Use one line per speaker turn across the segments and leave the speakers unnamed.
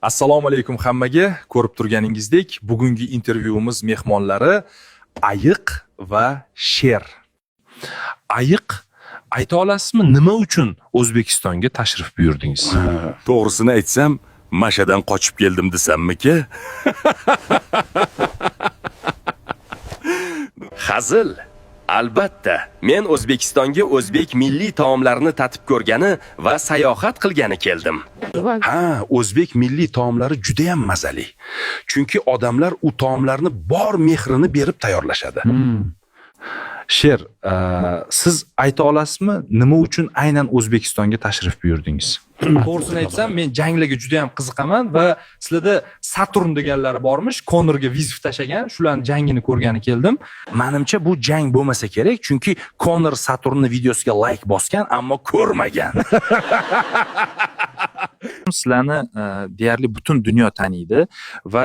Assalomu alaykum hammaga. Ko'rib turganingizdek, bugungi intervyuimiz mehmonlari ayiq va sher. Ayiq, ayta olasizmi, nima uchun O'zbekistonga tashrif buyurdingiz?
To'g'risini aytsam, Mashadan qochib keldim desammiki?
Hazil. Albatta, men O'zbekistonga o'zbek milliy taomlarini tatib ko'rgani va sayohat qilgani keldim.
Ha, o'zbek milliy taomlari juda ham mazali. Chunki odamlar u taomlarni bor mehrini berib tayyorlashadi.
Sher, siz ayta olasizmi, nima uchun aynan O'zbekistonga tashrif buyurdingiz? To'g'risini aytsam, men janglarga juda ham qiziqaman va sizlarda Saturn deganlari bormish, Konorga вызов tashagan, shularning jangini ko'rgani keldim.
Manimcha bu jang bo'lmasa kerak, chunki Konor Saturnni videosiga like bosgan, ammo ko'rmagan.
Sizlarni deyarli butun dunyo taniydi va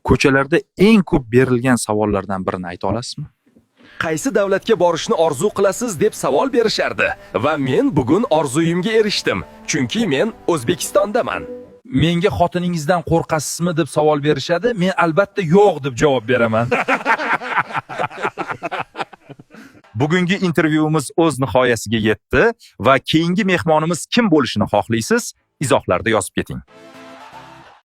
ko'chalarda eng ko'p berilgan savollardan birini ayta olasizmi?
Qaysi davlatga borishni orzu qilasiz deb savol berishardi va men bugun orzuyimga erishdim, chunki men O'zbekistondaman.
Menga xotiningizdan qo'rqasizmi deb savol berishadi. Men albatta yo'q deb javob beraman. Bugungi intervyuimiz o'z nihoyasiga yetdi va keyingi mehmonimiz kim bo'lishini xohlaysiz? Izohlarda yozib keting.